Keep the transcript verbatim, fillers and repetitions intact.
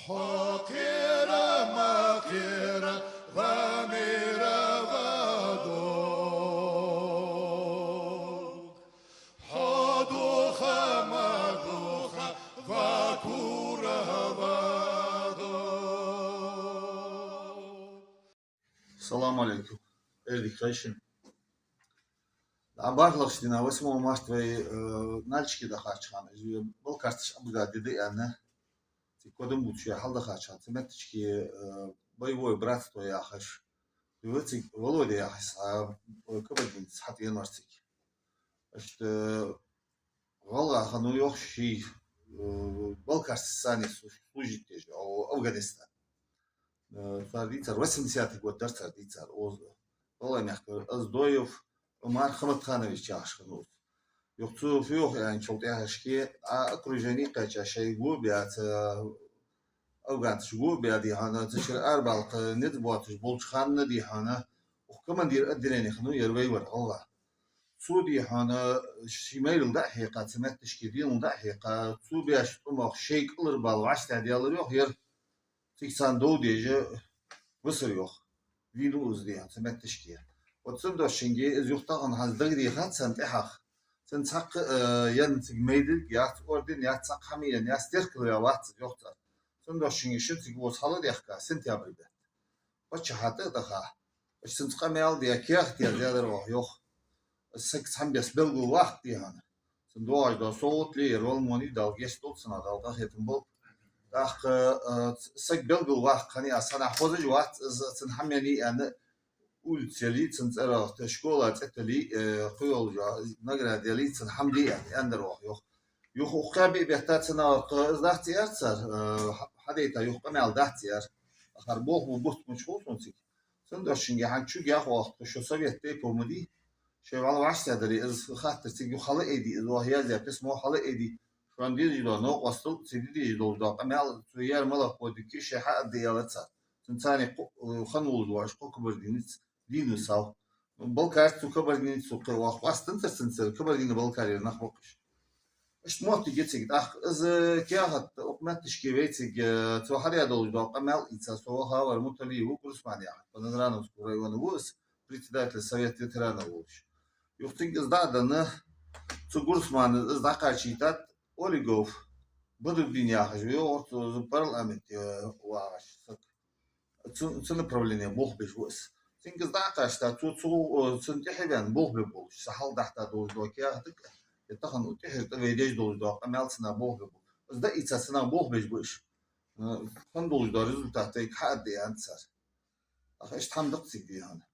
Хьо кхера ма кхера, ва мера ва дог. Хьо духа ма духа, ва кура ва дог. Салам алейкум. Эрдик хайшин. А бархлагӀча дийнахьа, восьмого марта вай, э, Нальчике дахача хана, из балкарцаш Абгар ди да аьнна. Цига кодам бувцаш хьалдахача хана, цу метташка, э, боевое братство яхаш. Ва цига Володя яхаш, а, э, кабардинец хьатӀавенавар цига. Иштта, э, гӀалгӀа хиннав йоах ший, э, балкарцашца цхьана слу-, служить деш, о, Афганистан. Э, цар дийцар, восьмидесятый год дар цар дийцар. Оз-, гӀалгӀай мехка Оздоев Ӏумар Хаматханович яхаш хиннав из. Юха цо фу йоах аьнначул тӀехьашка, а окружени кхаьча шоай го баьца, афганцаш го баь дий хьона, цу чура арабалха низ боацаш болча хана дий хьона, укх командир отделения хиннав ер вайвар гӀалгӀа. Цо дий хьона ший майрал дӀа а хьекха, цу метташка денал дӀа а хьекха, цо беш тӀумах шоай кӀалхарбала вӀаштӀехьадаьлар йоах ер. Цига царна дов деш висар йоах. Вийнав из дий хьона цу метташка. Вот цудухьа шийга из юха тахан хӀанз дагадехад царна тӀехьагӀа. Цунна цхьаккха, э, енна цига майдилг яц, орден яц, цхьаккха хӀама енна яц, теркалваь вац из йоах цар. Цудухьа шийга шин цига укхаза хьалдехка, сентябрь бетта. Паччахьа тӀа а даха. Уж цунца къамаьл де, кехат де даьдар оаха йоах. Саг цхьан беса белгалваккха дий хьона. Цунна доагӀаш дола совгӀат ле, ер валмони Дала гешт долда цунах, Дала къахетам болба. ТӀаккха, э, саг белгалваккха хиннай, аз цхьаннахьа хозаш вац, из цунна хӀама еннай аьнна, улица яле, цун цӀерагӀа школа цӀи теле, э, кхы йолча награда яле, цунна хӀама де аьнна, аьннадар оаха йоах. Юха укх кхаь-биъ бетта цунах, э, из дац аьлар цар, э, хьа-, хьадайта юха къамаьл дац аьлар. Акхар болх бу бутт мича хул сона цига. Цудухьа шийга хӀанз чугӀа яхаш оаха тхо, шо совет тейпов ма дий. Шоай вӀалла вӀаштӀехьадарий, из хаттар цига юха хьалъайдий, из оаха язъяь письмо хьалъайдий. Шоана дезаш дола новкъостал, цига де дезаш долаш дола къамаьл, цо ер малагӀа подвиг я, шоай хьааргда аьлар цар. Цунца цхьана кхо, э, хинна волаш вола кхо кабардинец дийна сов. Балкарцо, кабардинец, цу кхы оаха къоастанзар цунцара, Кабардино-Балкарера нах ба-кх уж. Иштта моттиг я цига тӀаккха. Из кехат укх метташка вай цига, э, цо хьадаь долаш дола къамаьл ийца, со вахавар Муталиев ва Гурусман яхаш, Панаграновского района ва из, председатель совета ветеранов волаш. Юха цунга из дӀа а денна, цу Гурусмана из дӀакхачийтад, Олегов Бадрудин яхаш ва йоах, цу парламенте, э, вагӀаш саг. Цу, цу направлене болх беш ва из. Цунга из дӀа а кхаьчийтад, цо цу, э, цунна тӀехьа а ваьнна болх бергболаш, са хьалха дахьийта долаш дола кехатага, е тахан тӀехьара тӀа вай деш долаш дола къамаьл цунах болх бергболаш. Из дӀа а ийца цунах болх беш ба уж. Э, хинна долаш дола результат вайга хьааргда аьннад цар. Аха, иштта хӀама да-кх цига дий хьона.